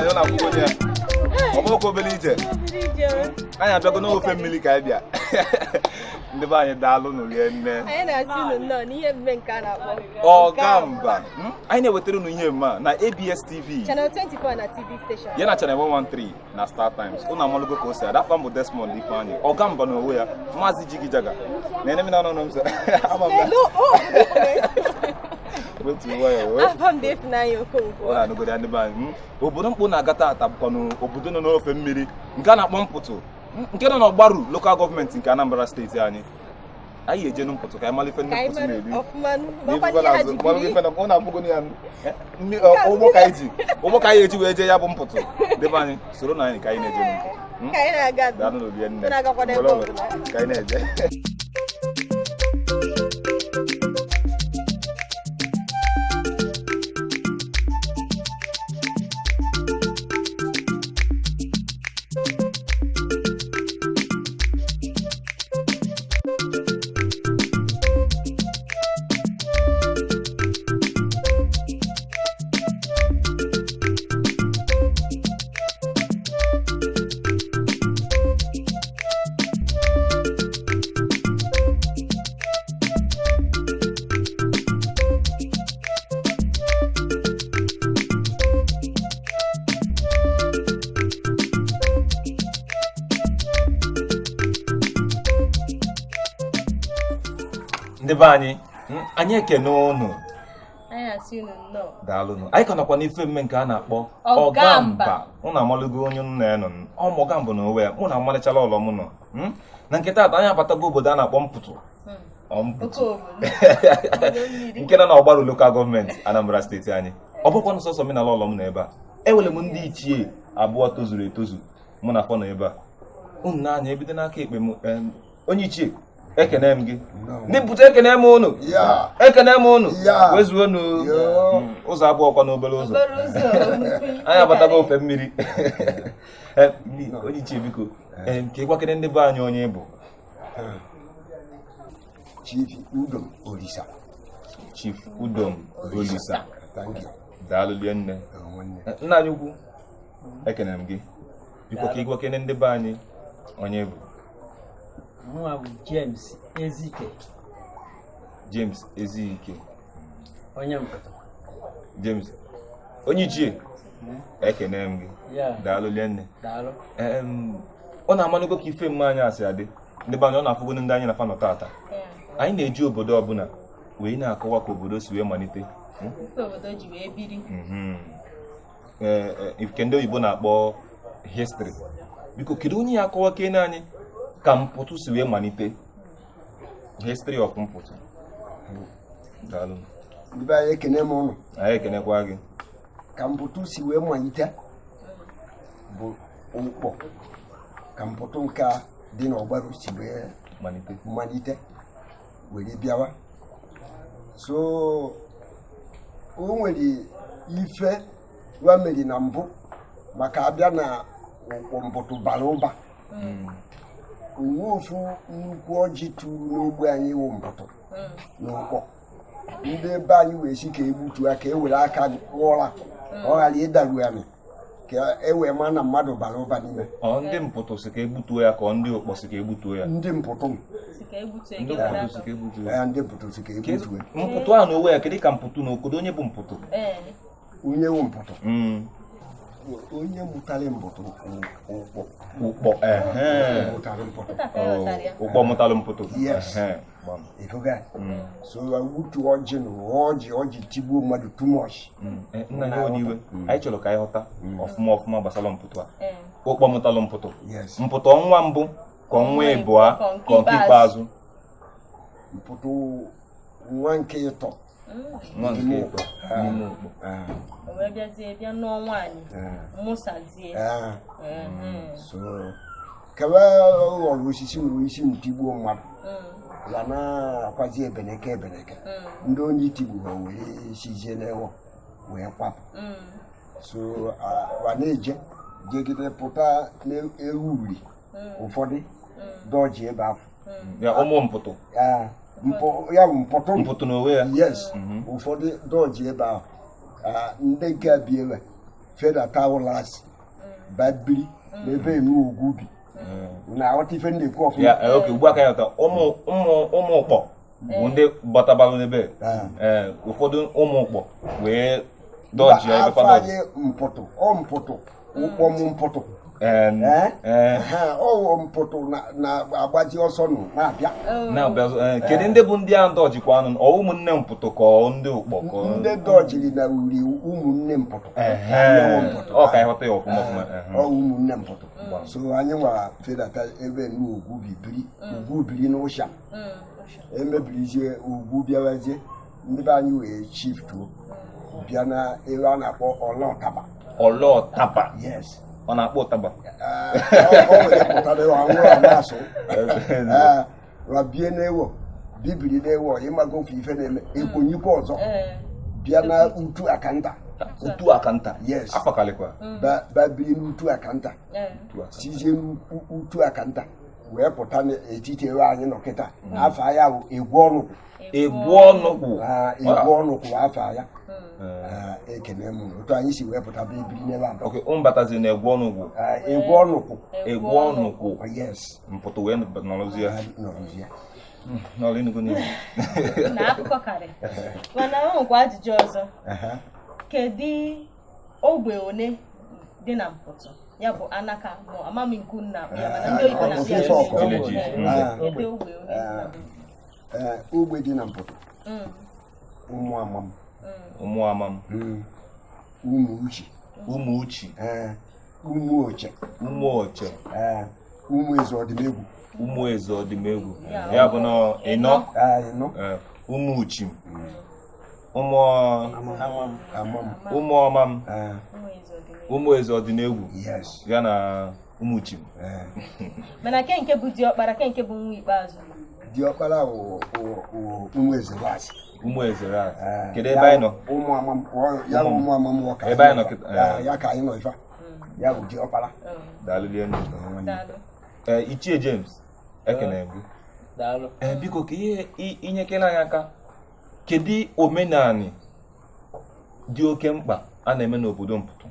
Anyị ọ na-akwụgo ya. Ọ bụghị obere ije. Anyị abịago n'ofe mmiri ka anyị bịa. Ndị be anyị, daalụ nụ rie nne. Anyị na-asị unu nnọọ n'ihe mmemme nke a na-akpọ Ọgamba. Anyị na-ewetara unu ihe mma na ABS TV. Channel 24 na TV station. Ya na Channel 113 na Star Times. Unu amalụgo ka o si ada. Afa m bụ Desmond Ifeanyị. Ọgamba na onwe ya, Maazị Jigi Jaga. Na-ene m na ọnụ m sị. Ama m na. Hello, oh, Wetu nwayọọ. Wee. Afa m bụ Ifunanya Okonkwo. Ọ na-anụgodi ndị be anyị. Obodo mkpụ na-aga taata bụkwanụ obodo nọ n'ofe mmiri nke a na-akpọ Mpụtụ, nke nọ n'Ọgbaru Local Government nke Anambra Steeti anyị. Anyị ejenu Mpụtụ ka anyị mara ife ndị Ka anyị Mpụtụ mara na-eri. ọfụma Na makwa ibugo ihe ha n'azụ, ji malụ biri. ife na ọ na-abụgo ya ụgbọ ka anyị ji, ụgbọ ka anyị eji wee jee ya bụ Mpụtụ. Debe anyị soro na anyị ka anyị na-eje Mpụtụ. Ka anyị na-aga. Daalụ n'obi nne. Unu agakwana ebe Were ọrụ. ọbụla. Ka anyị na-eje. Ndị be anyị, anyị ekene unu. Anyị na-asị unu nnọọ. Daalụnụ. Anyị ka nọkwa n'ife mme nke a na-akpọ Ọgamba. Ụnụ amalụgo onye nna ya nọ. Ọ Ọgamba na onwe ya. Mụ na amalịchala ụlọ m nọ. Na nke taata anyị abatago obodo a na-akpọ Mpụtụ. Ọ Mpụtụ. Oke obodo. Obodo mmiri. Nke nọ n'Ọgbaru Local Government Anambra Steeti anyị. Ọ bụkwa sọsọ omenala ụlọ m nọ ebe a. Enwere m ndị ichie abụọ tozuru etozu mụ na afọ nọ ebe a. Unu na-anya ebido n'aka ekpe m, onye ichie, ekene m gị. Ndị Mpụtụ, ekene m unu. Ekene m unu. Wezuonu. Ụzọ abụọ kwa n'obere ụzọ. Obere ụzọ. Anyị abatago ofe mmiri. Onye ichie, biko, ka ị gwakere ndị be anyị onye bụ. Chief Udom Olisa. Chief Udom Olisa. Thank you. Daalụ lie nne. Nwanne. Nna anyị ukwu, ekene m gị. Biko, ka ị gwakere ndị be anyị onye bụ. Mụnwa bụ James Ezike. James Ezike. Onye Mpụtụ. James onye ichie, ekene m gị. Ya. Daalụ lie nne. Daalụ. Ọ na-amalụgo ka ife mma anyị asị adị. Ndị be anyị, ọ na-afụgo ndị anyị na-afa nọ taata. Anyị na-eji obodo ọbụla wee na-akọwa ka obodo si wee malite. Ife obodo ji wee biri. Ee, nke ndị oyibo na-akpọ history. Biko, kedu onye ya akọwa kene anyị ka Mpụtụ si wee malite? History of Mpụtụ. Daalụ. Ndị be anyị, ekene m ụnụ. Anyị ekenekwa gị. Ka Mpụtụ si wee malite bụ ụkpọ ka Mpụtụ nke a dị n'Ọgbaru si wee malite. Malite were bịawa. So o nwere ife wa mere na mbụ maka abịa na ụkpọ Mpụtụ bara ụba. Onwe ofu nnukwu ọjị turu n'ogbe anyị wụ Mpụtụ na ụkpọ. Ndị be anyị wee si ka egbutu ka e were aka ghọra ka ọ ghara ịdaru anyị, ka e wee ma na mmadụ bara ụba n'ime. Ọ ndị Mpụtụ si ka egbutuo ya, ka ọ ndị Ụkpọ si ka egbutuo ya? Ndị Mpụtụ. Si ka egbutu. Ndị Mpụtụ si ka egbutuo ya. Ya, ndị Mpụtụ si ka egbutu. Mpụtụ ahụ n'onwe ya, kedu ka Mpụtụ na okodo onye bụ Mpụtụ? Onye wụ Mpụtụ, onye mụtara Mpụtụ, Ụkpọ. Ụkpọ, ehe. Mụtara Mpụtụ. Ụkpọ mụtalụ Mpụtụ. Yes. Ehe, gbam. Ịfụga? So gbutu ọjị na ọjị ọjị tigbuo mmadụ too much. Nna ya, onye iwe, anyị chọrọ ka anyị ghọta ọfụma ọfụma gbasara Mpụtụ a. Ụkpọ mụtalụ Mpụtụ. Yes. Mpụtụ ọnwa mbụ ka ọnwa ịbụa ka nke ikpeazụ? Mpụtụ nwa nke ịtọ. Nwa nke ịtọ n'ime Ụkpọ. O wee bịazie bịa nụọ nwaanyị, mụsazie. So kebe ghọrọ osisi na isi ntigbuo mmadụ ya na-akwazi ebeneke ebeneke. Ndị onye itigbu ha were sizie n'ewo wee kwapụ. So wa na-eje jegide pụta n'ewu uri ụfọdụ dọji ebe ahụ. Ya ụmụ Mpụtụ. Ya ya bụ Mpụtụ. Mpụtụ n'onwe ya. Yes. Ụfọdụ dọji ebe ahụ. Ndị nke bi ebe Fedata ụlasị ba biri n'ebe enu ugwu bi. Na-aghọta ife m na-ekwu ọfụma? Ya, okay, ugbu a ka ya ghọta ụmụ ụmụ ụmụ ụkpọ bụ ndị gbatabalụ n'ebe. Ee, ụfọdụ ụmụ ụkpọ wee dọji ebe afọ fa dọji. Anyị mpụtụ, ọ mpụtụ ụkpọ m mpụtụ. Ee, ee. Ha, ọ mpụtụ na-agbaji ọsọ nụ na-abịa. Na-abịa, kedu ndị bụ ndị ahụ dọjikwa anụ? Ọ ụmụnne mpụtụ ka ọ ndị ụkpọ ka ọ Ndị dọjiri na uri ụmụnne mpụtụ. Ehe. Ọ ka ịghọta ya ọfụma ọfụma. Ehe. Ọ ụmụnne mpụtụ. So anyị nwara fedata ebe nu ugwu bibiri, ugwu biri n'ụsha. Emebirizie ugwu, bịawazie ndị be anyị wee chiftuo bịa na ebe a na-akpọ ọlọtaba. Ọlọtaba? Yes. Ọ na-akpọ ụtaba? Ọ were pụtara anwụrụ a na-asụ. Ee, wa bie n'ewo, bibiri n'ewo, ịmagofe ife na-eme ekwonyikwa ọzọ bịa na utu akanta. Utu akanta? Yes. Afakalịkwa. Ba biri n'utu akanta. Utu akanta. Sizie n'utu akanta wee pụta n'etiti ebe anyị nọ kịta. Afa ya bụ egwu ọnụkwụ. Egwu ọnụkwụ. Ah, egwu ọnụkwụ afa ya. Ah, ekene m otu anyị si wee pụta bịa biri n'ebe a. Ok, ụmụ bataziri na egwu ọnụkwụ. Ah, egwu ọnụkwụ. Egwu ọnụkwụ. Yes. Mpụtụ wee nọrọzie. Ah, nọrọzie. N'ọrụ Enugu niile. Na akụkọ karị, mana o nwekwa ajụjụ ọzọ. Kedu ogbe one dị na mpụtụ, ya bụ anaka ma amami nke unu na-akpọ ya, mana ndị oyibo na-akpọ ya Ofe ọkụ. Village. Ah. Kedu ogbe one dị na mpụtụ? Ee, ogbe dị na mpụtụ, ụmụ amam. Ụmụ amam. Ụmụ uche. Ụmụ uchi. Ee, ụmụ oche. Ụmụ oche. Ee, ụmụ eze ọdịmegwu. Ụmụ eze ọdịmegwu. Ya, ya bụ na ịnọ. Ee, ịnọ. Ee, ụmụ uchi, ụmụ Ama m. Amam. Ụmụ ọmam. Ee. Ụmụ eze ọdịmegwu. Ụmụ eze ọdịnegwu. Yes. Ya na ụmụ uchi. Ee. Mana ke nke bụ diọkpara, ke nke bụ nwa ikpeazụ? Diọkpara wụ ụmụ eze las. Ụmụ eze ras. Ee, Kedu ya ebe anyị nọ? Ụmụ amam ya bụ ụmụ amam ọka. Ebe anyị nọ kịta, ee. Ya ka anyị nọ ife a. Ya bụ diọkpara. Daalụ lie. Daalụ. Ee, Ichie James, ekene gị. Daalụ. Ee, biko, ka ihe inyekere anyị aka, kedu omenani dị oke mkpa a na-eme n'obodo Mpụtụ?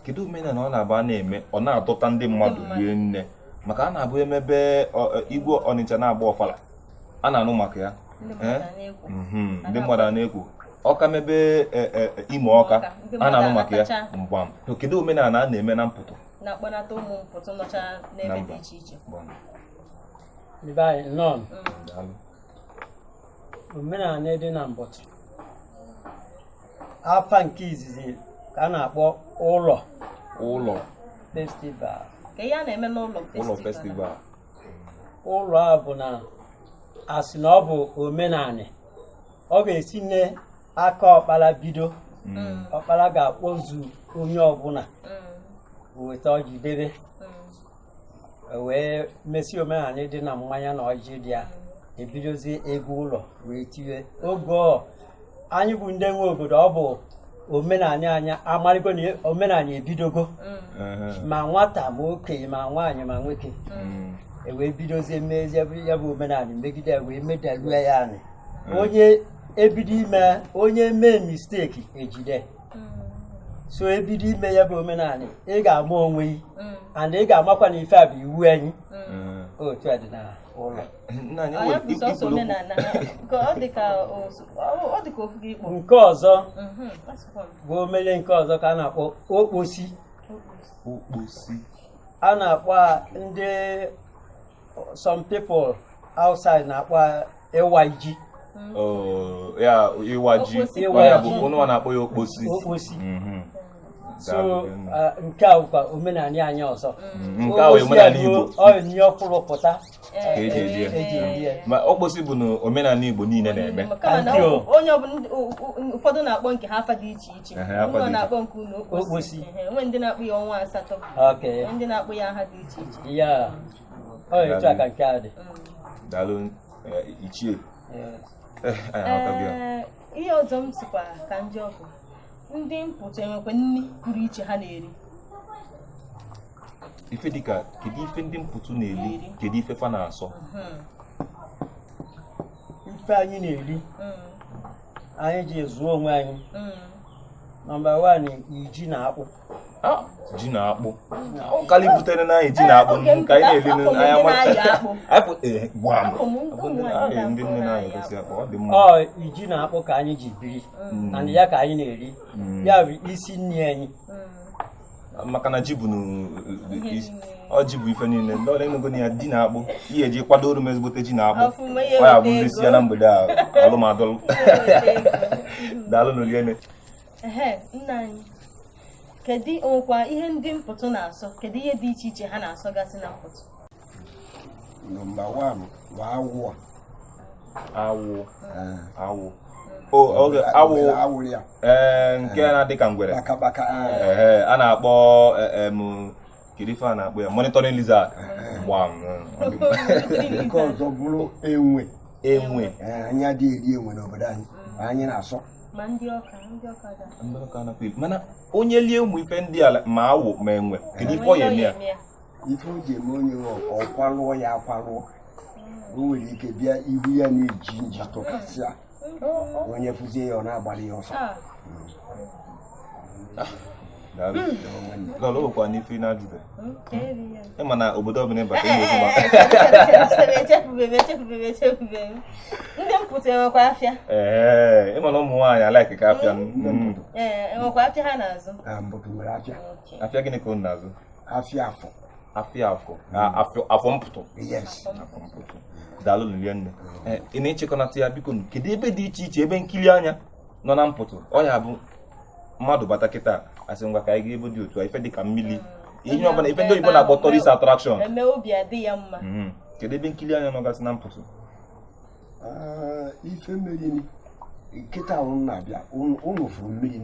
Kedu omenala ọ na-abụ a na-eme, ọ na-adọta ndị mmadụ mmadụ. Rie nne, maka a na-abụ emebe igwe Ọnịcha na-agba ọfala, a na-anụ maka ya. Ndị mmadụ a na-ekwu. Ndị mmadụ a na-ekwu ọka mebe ime ọka, Ọka, ndị a mmadụ na-anụ maka ya. anatacha. Mgbam. Kedu omenala a na-eme na Mpụtụ? Na-akpọnata ụmụ mpụtụ nọcha Na n'ebe mba. dị iche iche. Gbam. Ndị be anyị, nnọọ. Daalụ. Omenala dị na Mbọtụ, afa nke izizi ka a na-akpọ ụlọ Ụlọ festival. Ka ihe a na-eme n'ụlọ. Ụlọ festival. Ụlọ a bụ na asị na ọ bụ omenala ọ ga-esi n'aka ọkpara bido. Ọkpara ga-akpọzu onye ọbụla, weta ọjị debe, wee mesie omenala dị na mmanya na ọjị dị ya, ebidozie egwu ụlọ wee tiwe. Oge ọ anyị bụ ndị nwe obodo, ọ bụ omenala anyị amarịgo na omenala ebidogo. Ma nwata, ma okenye, ma nwaanyị, ma nwoke, e wee bidozie mezie ya bụ omenala megide ya, wee medaruo ya anyị. Onye ebido ime, onye mee mistake, ejide. So ebido ime ya bụ omenala, ị ga-ama onwe gị and ị ga-amakwa na ife a bụ iwu anyị. Otu a dị na ụlọ. Nna anyị, Ọ ya bụ sọsọ ikwulu okwu. Omenala nke ọ dị ka ọ dị ka ofu gị ikpo. Nke ọzọ Asịkwa m. bụ omele nke ọzọ ka a na-akpọ okposi. Okposi. A na-akpọ a ndị some people outside na-akpọ a ịwa ji. Oh, ya ịwa ji. Okposi. Ọ ya bụ ụnụ na-akpọ ya okposi. Okposi. So Daalụ. nke a bụkwa omenala anyị ọzọ. Nke a wụ omenala Igbo. Ọ nye ọfụrụ pụta. Ka eji eji ya. Eji eri ya. Ma okposi bụ na omenala Igbo niile na-eme. Kama na Thank you. onye ọbụla, ụfọdụ na-akpọ nke ha afa dị iche iche. Ehe, afa dị Ụnụ iche. na-akpọ nke unu okposi. Okposi. Ehe, nwee ndị na-akpọ ya ọnwa asatọ. Nwee ndị na-akpọ ya aha dị iche iche. Ya ọ etu a ka nke a dị. Daalụ, ichie. Yes. Anyị aghọtago ya. Ee, ihe ọzọ m sikwa ka ndị ọbụ ndị mpụta enwekwa nri pụrụ iche ha na-eri? Ife dịka kedu ife ndị mpụtụ na-eli, kedu ife fa na-asọ? Ife anyị na-eri, anyị ji zụọ onwe anyị. Number 1, ji na akpụ. Ji na akpụ. Ọ kali butere na anyị ji na akpụ ka anyị na-eli n'anya ndị nne na-ayọgasị akpụ, ọ dị mma. Ọ ji na akpụ ka anyị ji biri, and ya ka anyị na-eri. Ya bụ isi nri anyị. Maka na ji bụ ọ ji bụ ife niile ndị ọrụ enugo na ya ji na akpụ ihe eji kwadoro m ezigbote ji na akpụ ọ ya bụ ndị si ya na mgbede a alụmadụlụ. Daalụ n'oliene. Nna anyị, kedu onwekwa ihe ndị mpụtụ na-asọ? Kedu ihe dị iche iche ha na-asọgasị na mpụtụ? Number 1 bụ awụ. Awụ. Awụ. Awụ. Awụ ya. Nke na-adị ka ngwere. Baka. A na-akpọ kedu ife a na-akpọ ya? Monitoring lizard. Gbam. Nke ọzọ bụrụ enwe. Enwe. Anyị adịghị eri enwe n'obodo anyị. Anyị na-asọ. Ma ndị ọka, ndị ọka ga. Ndị ọka na-akpọ mana onye lie ụmụ ife ndị ala ma awụ ma enwe, kedu ife ọ ya eme ya? Ife o ji eme onye ọ kwalụọ ya akwalụọ. O nwere ike bịa ihu ya na-eji nji tụkasịa. Onye fụzie ya ọ na-agbalị ya ọsọ. Lọlọ okwa n'ife na-ajụbe. Ịma na obodo ọbụla ịbata ịma okwu Echefube. Ndị mpụtụ enwekwa afịa? Ee, ịma na ụmụ nwaanyị alaiki ka afịa. Ee, enwekwa afịa ha na-azụ? Mpụtụ nwere afịa. Afịa gịnị ka unu na-azụ? Afịa afọ. Afịa afọ. Afọ mpụtụ. Yes. Afọ mpụtụ. Daalụ nne. Ị na-echekọnata ya biko, kedu ebe dị iche iche ebe nkiri anya nọ na mpụtụ? Ọ ya bụ mmadụ bata kịta asị ngwa ka anyị ga ebe dị otu a, ife dị ka mmiri ihe ọbụla ife ndị oyibo na-akpọ tourist attraction. Eme obi adị ya mma. Kedu ebe nkiri anya nọgasị na mpụtụ? Ife mmiri nkịta unu na-abịa unu fụrụ mmiri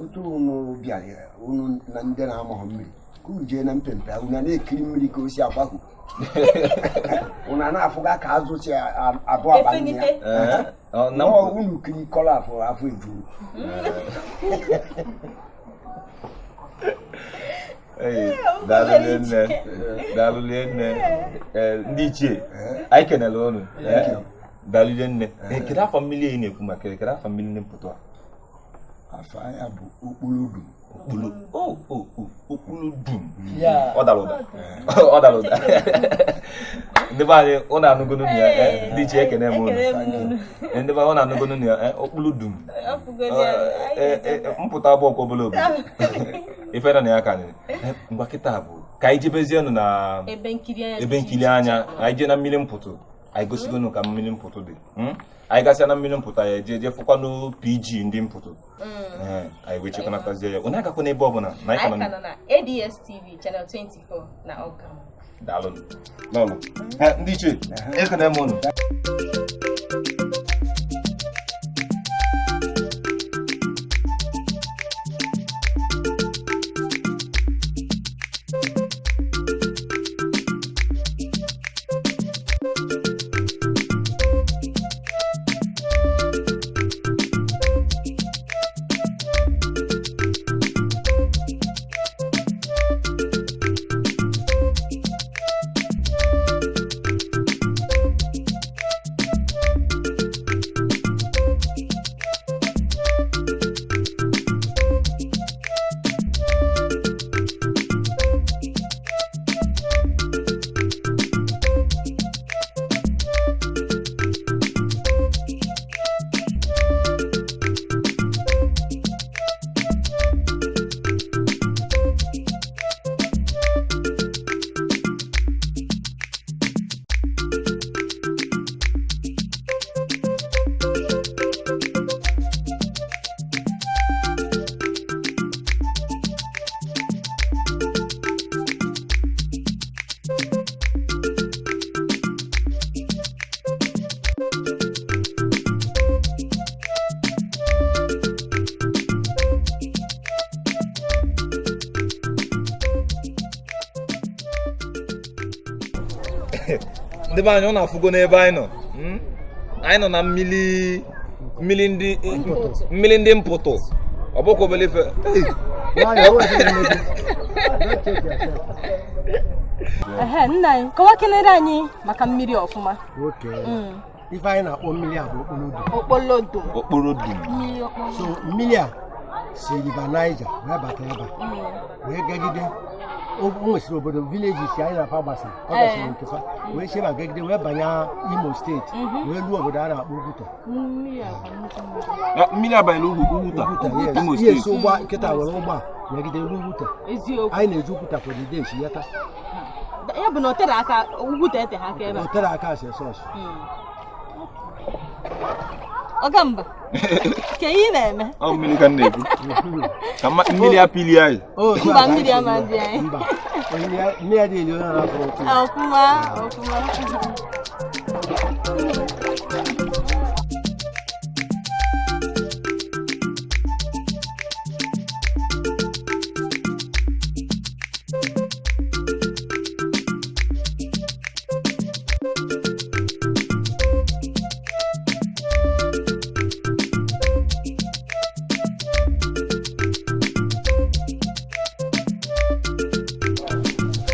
otu unu bịara unu na ndị na-amaghị mmiri ka unu jee na mpempe unu na-ekiri mmiri ka o si agbahụ unu na-afụga ka azụ si abụ abalị ya unu kiri kọrọ afọ afọ ejuru. Daalụ nne. Ndị ichie anyị kenere unu. Daalụ nne. Kedu afọ mmiri ị na-ekwu maka kedu afọ mmiri ndị mpụtụ a? Afọ ya bụ okpuru dum. Okpuru dum. Ọ dara ụda. Ọ dara ụda. Ndị be anyị ụnụ anụgonu ya, ndị ichie ekene m unu. Ndị be anyị ụnụ anụgonu ya, okpuru dum. Mpụta abụọ kwa obere obodo. Ife nọ na ya ka anyị. Ngwa kịta bụ ka anyị jebezienụ na ebe nkiri anya, anyị jee na mmiri mpụtụ. Anyị gosigonu ka mmiri mpụtụ dị. Anyị gasịa na mmiri mpụtụ anyị eje je fụkwanụ PG ndị mpụtụ. Anyị wee chekwanatazie ya. Unu agakwa n'ebe ọbụla na anyị ka nọ na ADS TV channel 24 na Ọka. Daalụ. Lọlọ. Ndị ichie, ekene m unu. Ndị be anyị ọ na-afụgo n'ebe anyị nọ. Anyị nọ na mmiri ndị mpụtụ. Ọ bụkwa obele ife. Nna anyị, kọwa kelere anyị maka mmiri ọfụma. Ife anyị na-akpọ mmiri a bụ okporo dum. Okporo dum. Okporo dum. So mmiri a Si River Niger wee bata ebe a wee gagide o nwesịrị obodo villages anyị na-afa gbasara ọ gasịrị nke fa wee si ebe a gagide wee banye Imo steeti wee luo obodo a na-akpọ Oguta. Mmiri abanyela Ugwuta. Oguta, Imo yes. Ihe steeti. esi ụgbọ kịta were ụgbọ a wegide ruo Ugwuta. Eziokwu. Anyị na-eji Ugwuta for the days yata. Ya bụ na o tere aka Ugwuta ete ha aka ebe a. O tere aka asị sọsọ. Ọgamba, ke ihe ị na-eme? Ọ mmiri ka m na-ekwu ka mmiri apili anyị. Otu a Mba, ka mmiri anyị si ama eme. dị anyị. Mba, mmiri adịghị eli onye na-afọ ụtụ. Ọfụma, ọfụma.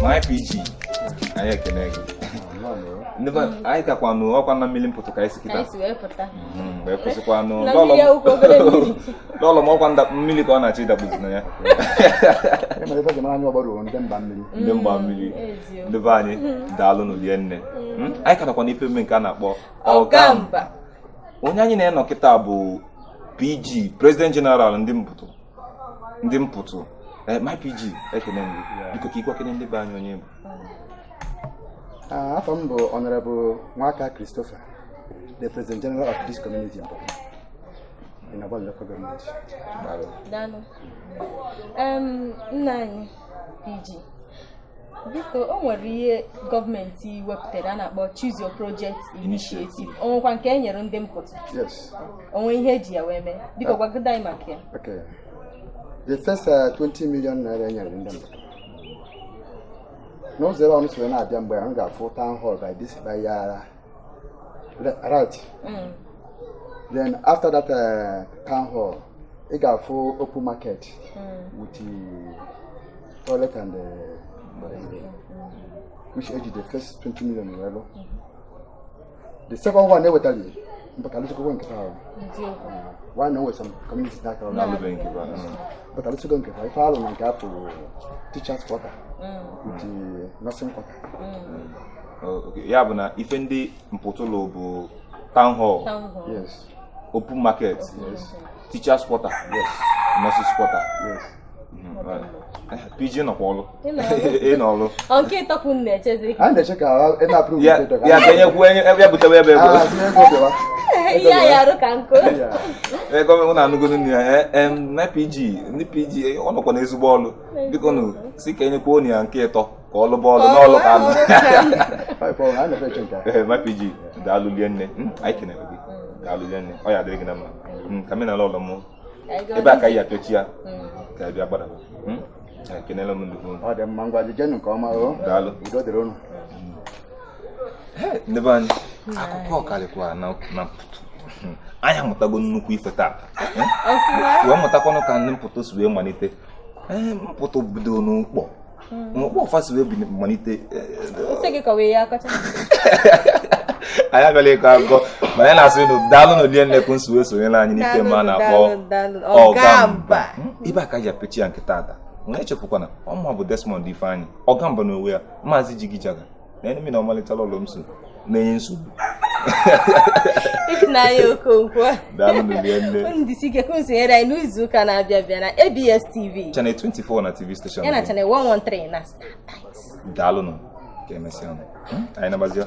Ma IPG, anyị ekene gị. Ndị be anyị kakwanụ ọkwa na mmiri mpụtụ ka anyị si Ka kịta. anyị si wee pụta. Wee kwụsịkwanụ. Na mmiri akwụkwọ obere mmiri. Lọlọ m ọkwa mmiri ka ọ na-achọ ịdakpuzi na ya. Ịmara ife ji mara anyị ọgbara ndị mba mmiri. Ndị mgba mmiri. Eziokwu. Ndị be anyị, daalụ n'ulie nne. Anyị ka nọkwa n'ife mme nke a na-akpọ Ọgamba. Onye anyị na-enọ kịta bụ PG, President General ndị mpụtụ. Ndị mpụtụ. My PG, ekene m gị. Biko ka ịgwa kene ndị be anyị onye bụ. Afọ m bụ Honorable Nwaka Christopher, the President General of this community in Port in Ogbaru Local Government. Daalụ. Daalụ. Nna anyị PG, biko o nwere ihe gọọmenti wepụtara a na-akpọ Choose Your Project Initiative. O nwekwa nke e nyere ndị mpụtụ? Yes. O nwee ihe eji ya wee mee? Biko gwagodo anyị maka ya. Okay. The first 20 million naira e nyere ndị mpụtụ. N'ụzọ ebe ọnụ soro na-abịa mgbe anyị ga-afụ town hall by this by right. Then after that town hall, ị ga-afụ open market with the toilet and the which eji the first 20 million wee lụ. The second one ewetara mpụtara chukwu nke ahụ. Eziokwu. Why not with some communities n'aka ọrụ? Na-alụbeghị nke ba. Mpụtara chukwu nke ife alụ na nke afọ teachers quarter with the nursing quarter. Oh, okay. Ya bụ na ife ndị mpụtụlụ bụ town hall, Town hall. Yes. open market, Yes. teachers quarter, Yes. nurses quarter. Yes. PG nọkwa ọlụ. Ị nọ ọlụ. Ị nọ ọlụ. Ọ nke ịtọpụ m na-echezi. Anyị na-eche ka ị na-approve Ya nke ịtọ ka ya ka enyekwu ya butewe ebe ego. Ah, tinye ego bịawa. Ihe anyị arụ ka nkụ. Yeah. Gọọmenti ụnụ anụgonu nne ya na PG, ndị PG ọ nọkwa n'ezigbo ọlụ. Biko nụ si ka enyekwa onu ya nke ịtọ ka ọ lụba ọlụ n'ọlụ ka anụ. Five pound, anyị na-eche nke a. Ee, ma PG, daalụ lie nne. Anyị kenere gị. Daalụ lie nne. Ọ ya adịrị gị na mma. Ka menala ụlọ m ebe a ka anyị apịachi ya ka ị bịa gbadaba. Ekenela m ndị unu. Ọ dị mma, ngwa jijenụ nke ọma o. Daalụ. Udo dịrị unu. Ndị be anyị, akụkọ ọkarịkwa na mpụtụ. Anyị amụtago nnukwu ife taata. Wee mụtakwanụ ka ndị mpụtụ si wee malite. Ee, mpụtụ bido n'ụkpọ. N'ụkpọ ọfa si wee malite. Nsị gị kọwa ya akọcha. Anyị abịala ịkọ akụkọ mana anyị na-asị unu daalụ n'olie nnekwu nsi wee sonyere anyị n'ife ma a na-akpọ Daalụ, daalụ, Ọgamba. Ebe a ka ji apechi ya nke taata. Onye echefukwana ọmụ bụ Desmond Ifeanyị Ọgamba n'onwe ya, Maazị Jigi Jaga na enemi na ọmalịcha ụlọ m so na-enye nsogbu. Ifunanya Okonkwo. Daalụ n'olie nne. Unu dịsi ike ka unu sonyere anyị n'izu ụka na-abịa abịa na ABS TV Channel 24 na TV station ya na Channel 113 na Star Times. Daalụ nụ, ka emesịa nụ. Anyị nabazia.